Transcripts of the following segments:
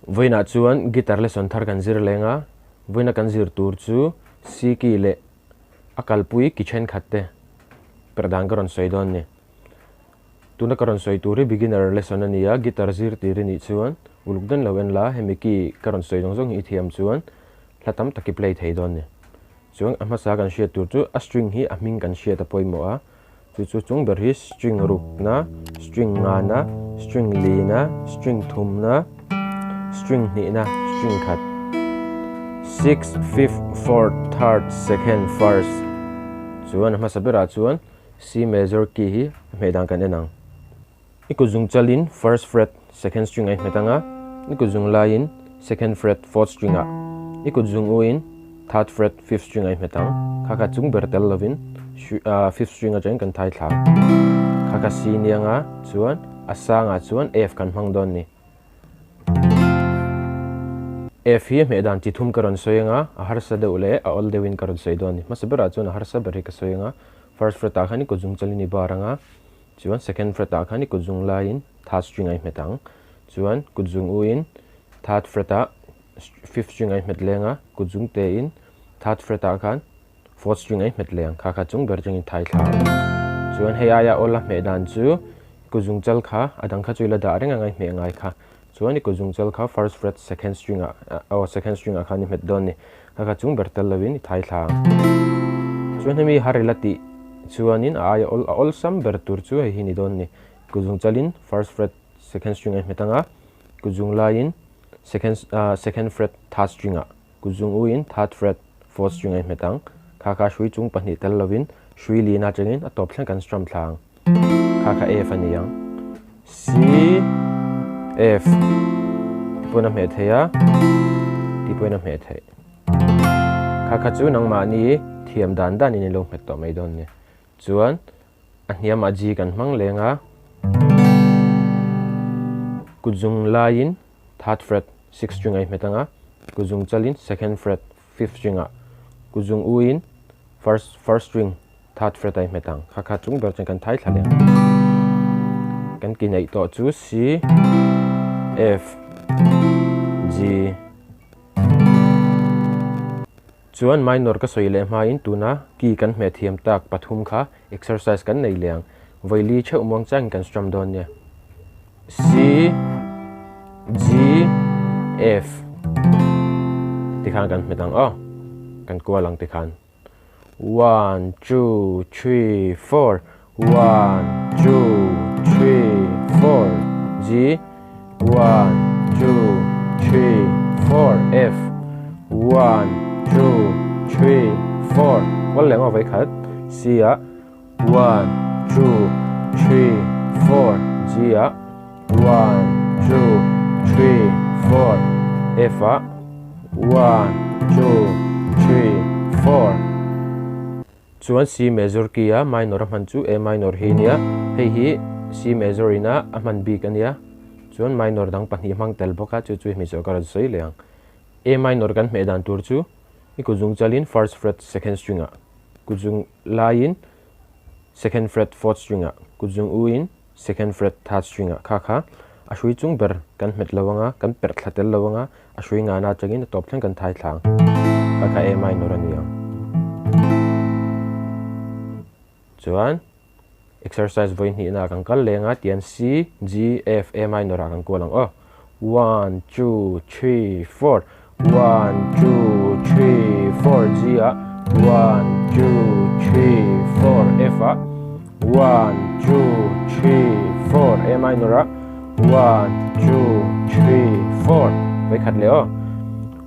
Vawiinah chuan guitar lesson thar kan zir leng a, vawiina kan zir tur chu C key leh a kalpui ki thenkhat te perh dan ka rawn sawi dawn a ni. Tuna ka rawn sawi tur hi beginner lesson a ni a, guitar zir tir i nih chuan uluk den lo en la, hemi key ka rawn sawi zawng zawng hi i thiam chuan hla tam tak i play thei dawn a ni. Chuan a hmasa kan hriat tur chu a string hi a hming kan hriat a pawimawh a, chu chu chung ber hi string rukna, string ngana, string lina, string thumna, string hnihna, string khat. Sixth, fifth, fourth, third, second, first. Chuan a hmasa berah chuan C major key hi a hmeh dan kan en ang. I kut zung chalin first fret second string a i hmet ang a, i kut zung laiin second fret fourth string ah, i kut zung uin third fret fifth string a i hmet ang. Kha kha chung ber tel lovin fifth string atangin kan thai thla. Kha kha C ni anga chuan a sangah chuan F kan hmang dawn ni. F hi a hmeh dan chi thum ka rawn sawi anga, a harsa deuh leh a awl deuhin ka rawn sawi dawn ni. Hmasa berah chuan a harsa ber hi ka sawi anga, first fret ah khan i kut zung chalin i bar anga, Chuan second fret ah khan i kut zung laiin third string a i hmet ang. Chuan kut zung u in third fret ah fifth string a i hmet leng a, kut zung te in third fret ah khan fourth string a i hmet leng. Kha kha chung ber chungin thai thla ang. Chuan hei aia awl a hmeh dan chu kut zung chal kha a dang kha chu i la dah reng ang a i hmeh ngai kha. Chuan i kut zung chal kha first fret second string ah aw second string ah khan i hmet dawn ni. Kha kha chung ber tel lovin i thai thla ang. Chuan hemi har ila tih chuanin a aia awl a awlsam ber tur chu hei hi ni dawn ni. Kut zung chalin first fret second string a i hmet ang a, kut zung laiin second ah second fret third string ah, kut zung uin third fret fourth string a i hmet ang. Kha kha hrui chung pahnih tel lovin hrui lin atangin a tawp thleng kan strum thla ang. Kha kha F a ni ang. C F ti pawhin a hmeh theih a, ti pawhin a hmeh theih. Kha kha chu nangmahni thiam dan danin i lo hmet tawh mai dawn a ni. Chuan a hniamah G kan hmang leng a, kut zung laiin third fret sixth string a i hmet ang a, kut zung chalin second fret fifth string ah, kut zung uin first first string Third fret a i hmet ang. Kha kha chung ber chuan kan thai thla leh ang. Kan ki neih tawh chu C, F, G. Chuan minor ka sawi leh hmain tuna key kan hmeh thiam tak pathum kha exercise kan nei leh ang. Vawi li theuh muang changin kan strum dawn nia. C, G, F tikhan kan hmet ang aw. Kan kual ang tikhan. One, two, three, four. One, two, three, four. G. One, two, three, four. F. One, two, three, four. Kual leh ngaw vei khat. C ah. One, two, three, four. G ah. One, two, three, four. F ah. One, two, three, four. Chuan C major key a minor a hman chu A minor hi ania. Hei hi C major ina a hman bik ania. Chuan minor dang pahnih hmang tel bawk a, chu chu hmi zawh ka rawn sawi leh ang. A minor kan hmeh dan tur chu i kut zung chalin first fret second string ah, kut zung laiin second fret fourth string ah, kut zung u in Second fret third string ah kha kha a hrui chung ber kan hmet lo anga, kan perh thla tel lo anga, a hrui ngana atangin a tawp thleng kan thai thla ang. Kha kha A minor a ni ang. Chuan exercise vawi hnihna ah kan kal leng a, tian C, G, F, A minor ah kan kual ang aw. One, two, three, four. One, two, three, four. G ah. One, two, three, four. F ah. One, two, three, four. A minor ah. One, two, three, four. Vai khat leh aw.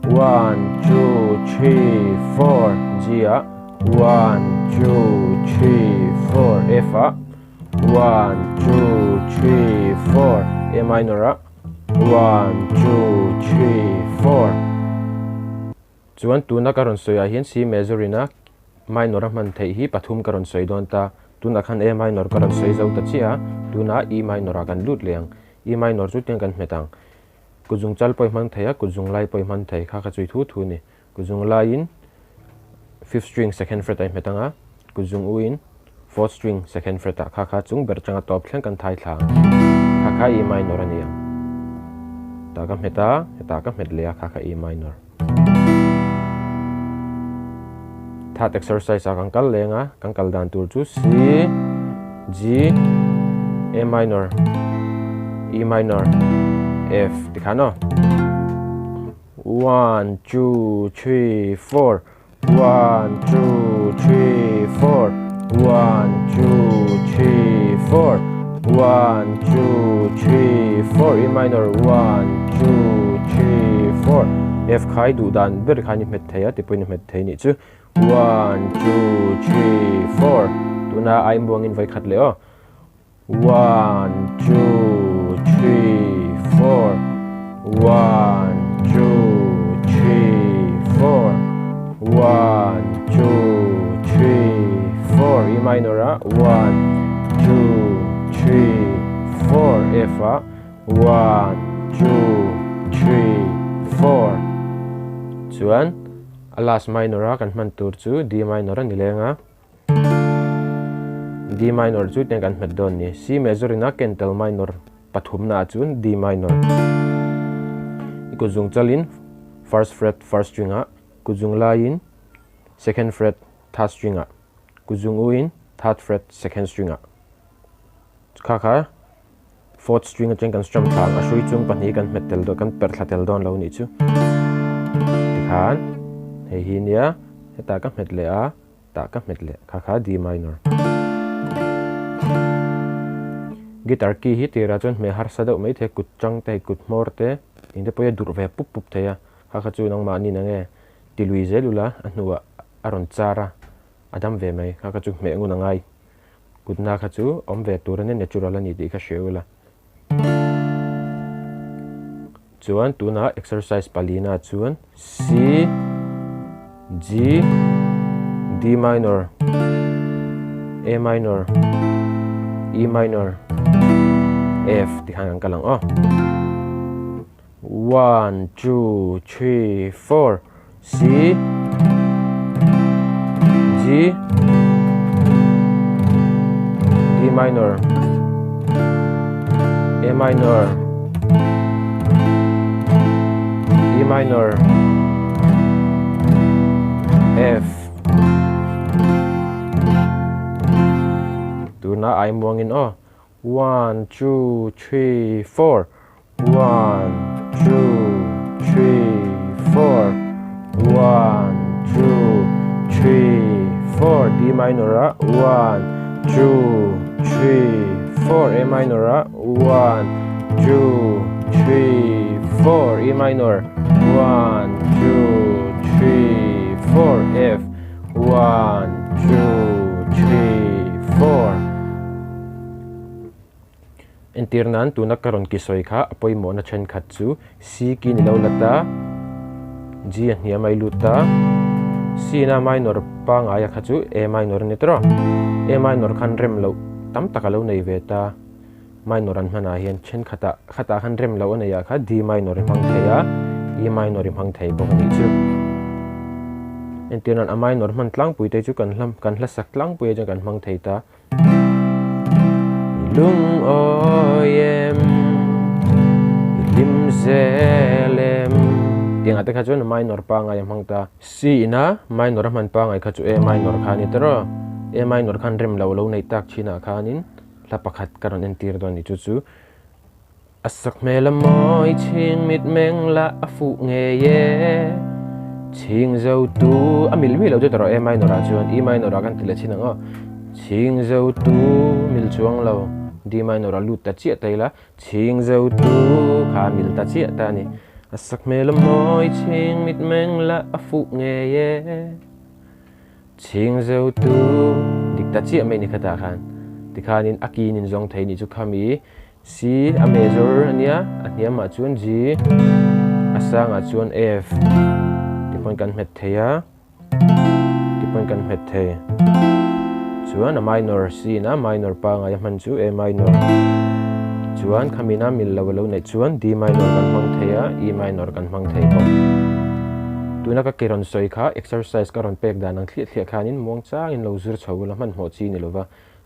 One, two, three, four. G ah. One, two, three, four. F ah. One, two, three, four. A minor ah. One, two, three, four. Chuan tuna ka rawn sawi ah hian C major ina minor a hman theih hi pathum ka rawn sawi dawn ta. Tunah khan A minor ka rawn sawi zo ta chiah a, tunah E minor ah kan lut leh ang. E minor chu tiang kan hmet ang. Kut zung chal pawh i hman thei a, kut zung lai pawh i hman thei. Kha kha chu i thu thu a ni. Kut zung laiin fifth string second fret ah i hmet ang a, kut zung u in fourth string second fret ah kha kha chung ber changa tawp thleng kan thai thla ang. Kha kha E minor a ni ang. Tah ka hmet a, hetah ka hmet leh a, kha kha E minor. Third exercise ah kan kal leng a, kan kal dan tur chu C, G, A minor, E minor, F tikhan aw. One, two, three, four. One, two, three, four. One, two, three, four. One, two, three, four. E minor. One, two, three, four. F khai duh dan ber khan i hmet thei a, tipawhin i hmet thei nih chu. One, two, three, four. Tuna ai muangin vawi khat leh aw. One, two, three, four. One, two, three, four. One, two, three, four. E minor a. One, two, three, four. F a. One, two, three, four. Chuan a last minor a kan hman tur chu D minor a ni leng a. D minor chu tiang kan hmet dawn ni. C major in a ken tel minor pathumna ah chuan D minor. I kut zung chalin first fret first string ah, kut zung laiin second fret third string ah, kut zung u in third fret second string ah. Kha kha fourth string atang kan strum thla ang a hrui chung pahnih kan hmet tel dawn kan perh thla tel dawn lo nih chu. Tikhan hei hi nia hetah ka hmet leh a. Tah ka hmet leh kha kha D minor. Guitar key hi tirah chuan hmeh harsa deuh mai thei a, kut chang te hei kut hmawr te eng te pawh hi a durh ve pup pup thei a, kha kha chu nangmahni na nge ti lui zel ula a hnuah a rawn char a, a dam ve mai kha kha chu hmeh ngun a ngai. Kutna kha chu awm ve tur a nia natural a ni tih kha hria ula. Chuan tunah exercise palina chuan C, G, D minor, A minor, E minor, F ti khan kan kal ang aw. One, two, three, four, C, G, D minor, A minor, E minor, F. Tuna ai muangin aw. One, two, three, four. One, two, three, four. One, two, three, four. D minor a one, two, three, four. A minor a one, two, three, four. E minor one, two, three, four. F one, two, three, four. Entir nan tuna ka rawn ki sawi kha a pawimawhna thenkhat chu C ki ni lo la ta, G a hniam a i lut ta, C na minor pangaia kha chu A minor a ni tawh a, A minor khan rem loh tam tak a lo nei ve ta, minor an hmanah hian thenkhatah khatah khan rem loh a neih ah kha D minor i hmang thei a, E minor i hmang thei bawk a nih chu. Entir nan a minor hman tlangpui te chu kan hla kan hla sak tlangpui ah chuan kan hmang thei ta. I lungawi em, i hlim zel em. Tiang ah te kha chuan minor pangai a hmang ta. C ina minor a hman pangai kha chu A minor kha a ni tawrh aw. A minor khan rem lo lo nei tak thin ah khanin hla pakhat ka rawn entir dawn a ni chu chu. A sak hmel a mawi chhing mit meng la a fuh ngei e. Chhing zo tu a mil mi lo chu tawrh A minor ah chuan E minor ah kan ti leh chin ang aw. Chhing zo tu mil chuang lo D minor ah lut ta chiah ta ila chhing zo tu kha a mil ta chiah ta a ni. A sak hmel a mawi chhing mit meng la a fuh ngei e. Chhing zo tu dik ta chiah mai ni khatah khan tikhanin a kin in zawng thei nih chu khami C a major a nia, a hniamah chuan G, a sangah chuan F ti pawn kan hmet thei a, ti pawn kan hmet thei. Chuan a minor C in a minor pangai a hman chu A minor. Chuan khamina mil lo a lo neih chuan D minor kan hmang thei a, E minor kan hmang thei bawk. Tuna ka ke rawn sawi kha exercise ka rawn pek dan ang thliah thliah khanin muangchangin lo zir chho ula hmanhmawh chi ni lova.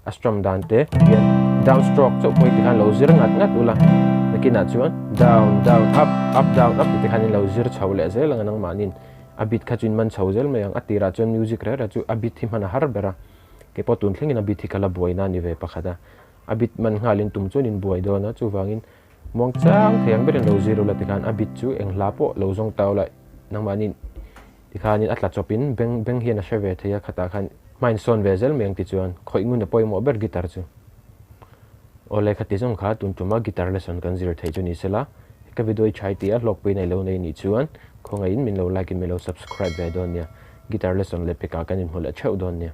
A strum dan te hian Down stroke chauh pawh hi tikhan lo zir ngat ngat ula, nakinah chuan down down up up down up tih te khan in lo zir chho leh zel ang a nangmahniin a beat kha chu in man chho zel mai ang. A tirah chuan music reh reh chu a beat hi hman a har ber a, keipawh tun thlengin a beat hi ka la buai na a ni ve pakhat a, a beat man nghalin tum chuan in buai dawn a, chuvangin muang chang thei ang berin lo zir ula tikhan a beat chu eng hla pawh lo zawng ta ula nangmahniin Tikhanin a tla chawpin beng beng hian a hre ve thei a, khatah khan hmain sawn ve zel mai ang tichuan khawih ngun a pawimawh ber guitar chu. Awle khati zawng kha tun tuma guitar lesson kan zir theih chu ni sela, ka video i chhai tih a hlawkpui nei lo nei nih chuan khawngaihin min lo like in min lo subscribe ve dawn nia, guitar lesson leh pekah kan inhmu leh theuh dawn nia.